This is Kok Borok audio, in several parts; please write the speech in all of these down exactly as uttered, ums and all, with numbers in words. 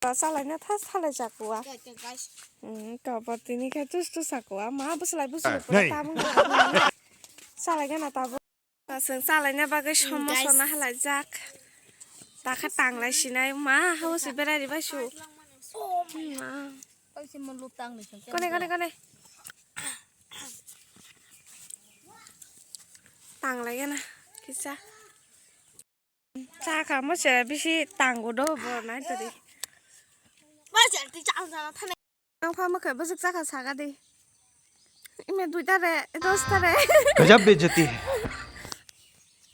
Chalaina tha salai jakua. Kobor tini khe tus tus sakua. Ma bwslai bwswk pura tabung. Salai gana tabung. Chwng chalaina bagwi somo sona halai jak. Takha tanglai sinai ma hao se berai ribai su. Ma. Kone kone kone. Tanglai gana kisa. Chakha mo se bisi tango do bo nai todi. Nang pha mokhe bwswk chakha saga di. Ime duita re, dosta re. Gajab bejati.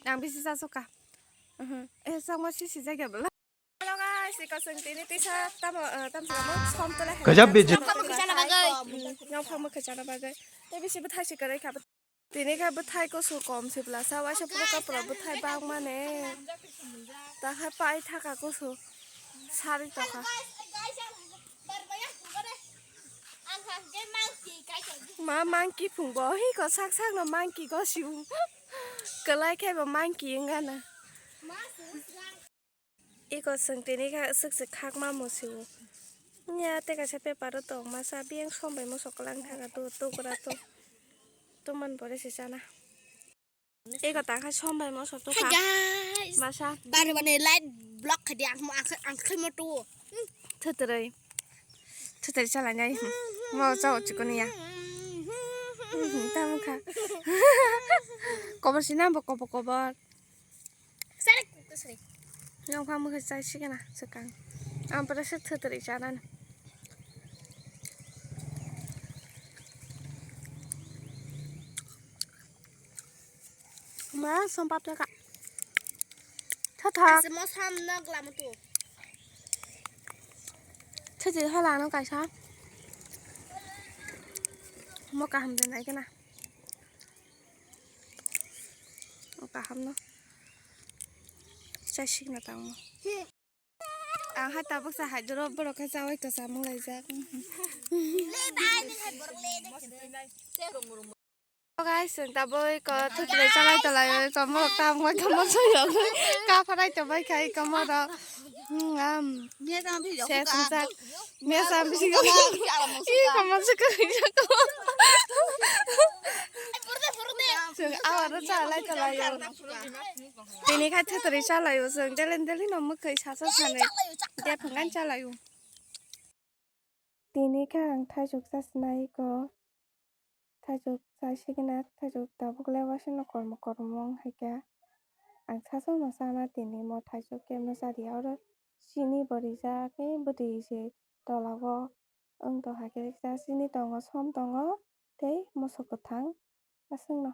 Ang bisi chasokha. Mhm. Eh, chakma sisi jaga bwla. Hello guys, iko chwng tini tisa tamo, eh, tamo saka mo som tole hai. Gajab bejati. Nang pha mokhe chana bagwi. Tei bisi bwthai si kwrwi kha. Tini khe bwthai kusu kom se bwlasa, waisa phuru kapra bwthai bangmani. Takha pai thaka kusu sari tokha. Ma monkey phungbo, hi ko sak sakno monkey gosiu. Kwlai khe bo monkey wngana. Iko chwng tini kha swk se khakma musiwo. Nya tei kaisa paper o tong masa biyang som bai moso kwlang thangkha tu tukra tu. Tuman pore se chana. Iko ta kha som bai moso tu kha. Guys. Masa. Bari bani light block khadi ang ang ang khai mo tu. Thutrai. Thutrai chala nai. Mo chao chikoni ya. Tamo kha. Kobor sina bo kobo kobor. Yang pha mokhe chai sikena swkang. Ang pura se thutri chanani. Ma som pap ka. Tha tha. Ase mo sam na glam tu. Thutri hala no kaisa. Mo kaham den ai kena. Kaham no. Chai sikna tangmo. Ang hai tabuk sa hai doro borok khe chawai kwcham wng laijak. Guys, chwng tabuk ko thuthlai chalai tolai ko morok tam wngkha mo soyok. Kapharai tobai khai ko morok. Hmm, am. Se sumjak. Mesa bisingo. Ih, kamal se kwrwi jako. Chwng awaro chalai tolai. Tini kha thwtwrwi chalaio chwng, delen delen no mwkhwi sasa sanwi. Dephangan chalaio. Tini kha ang thaisok chasinai ko. Thaisok chai sigina, thaisok tabuk le waisa no kormo kormo wng hai kha. Ang sasak no chana tini mo thaisok khe mwsa di oro chini bo rijak khe bwtwi se tola o wng tong hai khe chini tongo som tongo tei moso kwthang aswk no.